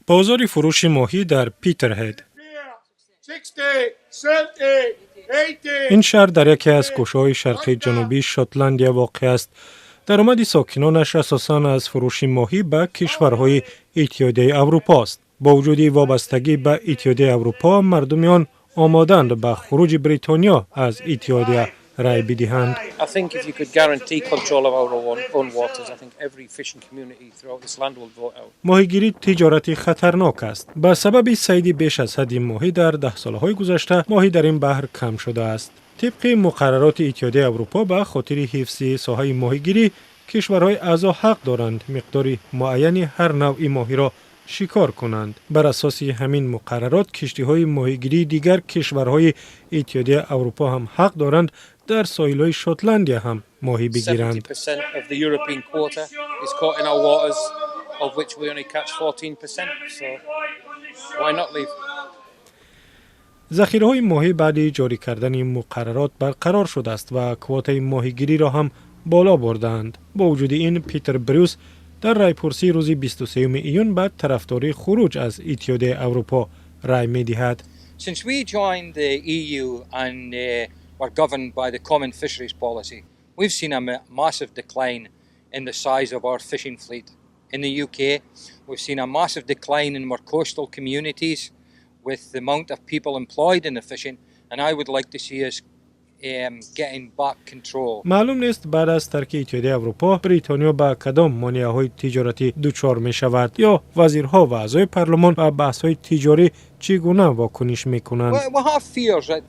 Бозори фурӯши моҳӣ дар Питерҳед. Ин шаҳр дар яке аз гӯшаҳои шарқи ҷанубии Шотландия воқеъ аст. Даромади сокинонаш асосан аз фурӯши моҳӣ ба кишварҳои Иттиҳодияи Аврупо аст. Бо вуҷуди вобастагӣ ба Иттиҳодияи Аврупо, мардуми он омодаанд ба хуруҷи Бритониё аз иттиҳодия рай бидиҳанд. I think if you could guarantee control of our own waters, I think every fishing community throughout this land will vote out. Моҳигирӣ тиҷорати хатарнок аст. Ба сабаби сайди беш аз ҳадди моҳӣ дар даҳсолаҳои гузашта, моҳӣ дар ин баҳр кам шудааст. Тибқи муқаррароти Иттиҳодияи Аврупо, ба хотири ҳифзи соҳаи моҳигирӣ, кишварҳои аъзо ҳақ доранд миқдори муайяни ҳар навъи моҳиро шикор кунанд. Бар асоси ҳамин муқаррарот, киштиҳои моҳигирии дигар кишварҳои Иттиҳодияи Аврупо ҳам ҳақ доранд дар соҳилҳои Шотландия ҳам моҳӣ бигиранд. 70% of the European quota is caught in our waters, of which we only catch 14%. So why not leave? Захираҳои моҳӣ баъди ҷорӣ кардани муқаррарот барқарор шудааст ва квотаи моҳигириро ҳам боло бурдаанд. Бо вуҷуди ин, Питер Брюс дар райпурсии рӯзи 23 июн ба тарафдории хуруҷ аз Иттиҳодияи Аврупо рай медиҳад. Since we joined the EU and were governed by the Common Fisheries Policy, we've seen a massive decline in the size of our fishing fleet. In the UK, we've seen a massive decline in our coastal communities with the amount of people employed in the fishing, and I would like to see us getting back control. Маълум нест, баъд аз тарки Иттиҳодияи Аврупо Бритониё ба кадом монеаҳои тиҷоратӣ дучор мешавад ё вазирҳо ва аъзои парлумон ба баҳсҳои тиҷорӣ чӣ гуна вокуниш мекунанд. We have fears that,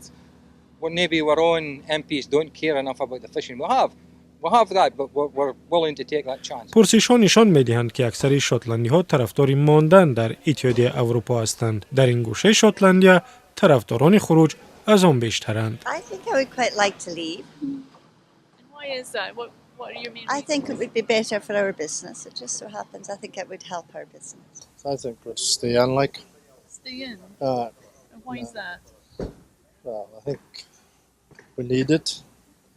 well, maybe our own MPs don't care enough about the fishing. We have that, but we're willing to take that chance. Пурсишҳо нишон медиҳанд, ки аксари шотландиҳо тарафдори мондан дар Иттиҳодияи Аврупо ҳастанд. Дар ин гӯшаи Шотландия тарафдорони хуруҷ аз он бештаранд. I think I would quite like to leave. And why is that? What are your main I think it would be better for our business. It just so happens I think it would help our business. I think we'd stay in, like. Stay in? And why is that? Well, I think we need it.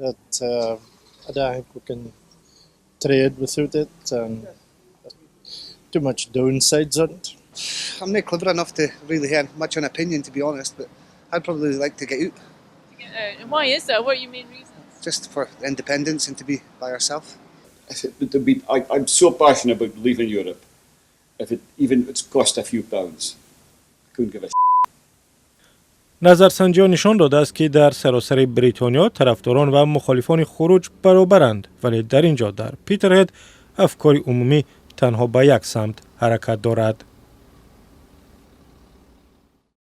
That I don't think we can trade without it, and too much downsides on it. I'm not clever enough to really have much an opinion, to be honest, but I'd probably like to get out. To get out. And why is that? What are your main reasons? Just for independence and to be by ourselves. To be, I'm so passionate about leaving Europe. If it even it's cost a few pounds, I couldn't give a Назарсанҷиҳо нишон додааст, ки дар саросари Бритониё тарафдорон ва мухолифони хуруҷ баробаранд, вале дар ин ҷо, дар Питерҳед, афкори умумӣ танҳо ба як самт ҳаракат дорад.